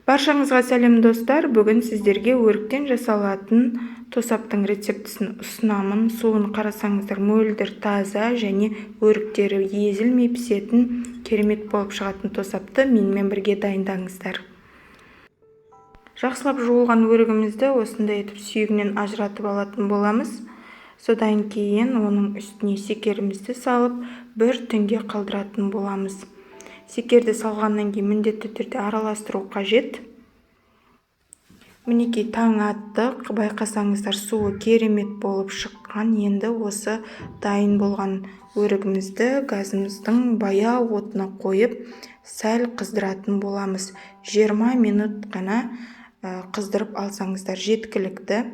Баршаңызға сәлем достар! Бүгін сіздерге өріктен жасалатын тосаптың рецептісін ұсынамын. Суын қарасаңыздар мөлдір, таза және өріктері езілмей пісетін керемет болып шығатын тосапты менімен бірге дайындаңыздар. Жақсылап жуылған өрігімізді осындай етіп сүйегінен ажыратып алатын боламыз. Содан кейін оның үстіне секерімізді салып, бір түнге қалдыратын боламыз. Секерді салғаннан кейін міндетті түрде араластыру қажет. Мінекей таң атты, байқасаңыздар суы керемет болып шыққан. Енді осы дайын болған өрігімізді газымыздың баяу отына қойып, сәл қыздыратын боламыз. 20 минут қана қыздырып алсаңыздар жеткілікті.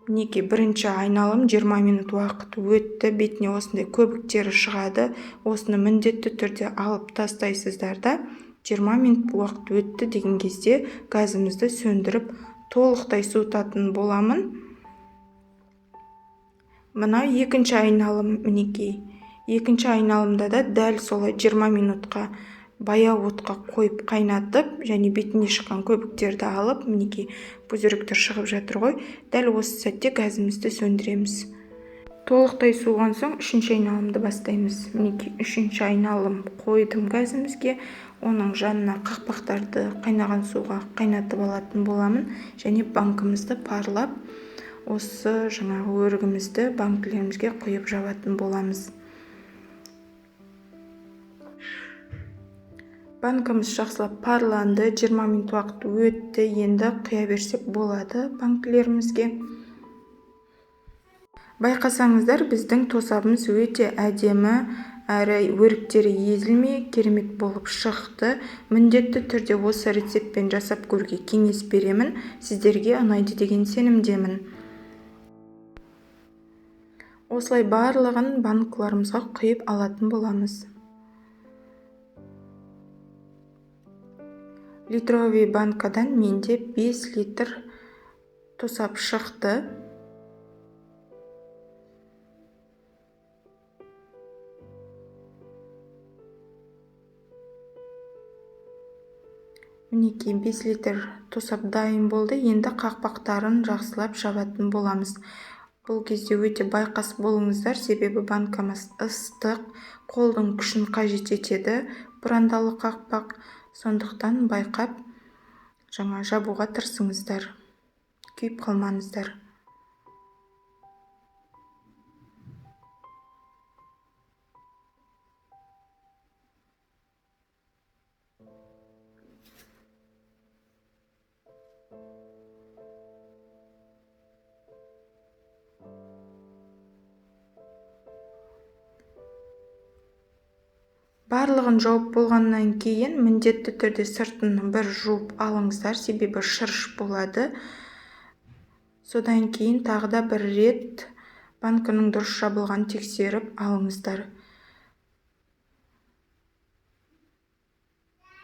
Мінекей бірінші айналым 20 минут уақыт өтті, бетіне осындай көбіктері шығады. Осыны міндетті түрде алып тастайсыздар да, 20 минут уақыт өтті деген кезде газымызды сөндіріп, толықтай суытатын боламын. Мына екінші айналым, мінекей. Екінші айналымда да дәл солай 20 минутқа баяу отқа қойып қайнатып, және бетіне шыққан көбіктерді алып, мінекей пузыректер шығып жатыр ғой. Дәл осы сәтте газымызды сөндіреміз. Толықтай суыған соң үшінші айналымды бастаймыз. Мінекей үшінші айналым қойдым газымызге. Оның жанына қақпақтарды қайнаған суға қайнатып алатын боламын және банкімізді парлап, осы жаңағы өрігімізді банкілерімізге құйып жабатын боламыз. Банкіміз жақсылап парланды, 20 минут уақыт өтті, енді құя берсек болады банкілерімізге. Байқасаңыздар, біздің тосабымыз өте әдемі, әрі өріктері езілмей керемет болып шықты. Міндетті түрде осы рецептпен жасап көруге кеңес беремін. Сіздерге ұнайды деген сенімдемін. Осылай барлығын банкаларымызға құйып алатын боламыз. Литровый банкадан менде 5 литр тосап шықты. Мінекей 5 литр тосап дайын болды. Енді қақпақтарын жақсылап жабатын боламыз. Бұл кезде өте байқас болыңыздар, себебі банкамыз ыстық, қолдың күшін қажет етеді бұрандалы қақпақ. Сондықтан байқап жаңа жабуға тырысыңыздар, күйіп қалмаңыздар. Барлығын жауып болғаннан кейін міндетті түрде сыртын бір жуып алыңыздар, себебі шырыш болады. Содан кейін тағы да бір рет банкінің дұрыс жабылғанын тексеріп алыңыздар.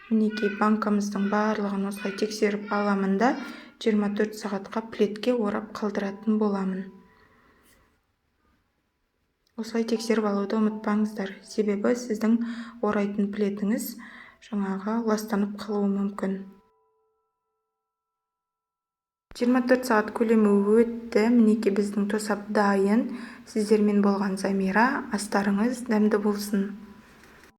Мінекей банкамыздың барлығын осылай тексеріп аламын да 24 сағатқа пледке орап қалдыратын боламын. Осылай тексеріп алуды ұмытпаңыздар, себебі сіздің орайтын пледіңіз жаңағы ластанып қалуы мүмкін. 24 сағат көлемі өтті. Мінекей біздің тосап дайын. Сіздермен болған Замира. Астарыңыз дәмді болсын.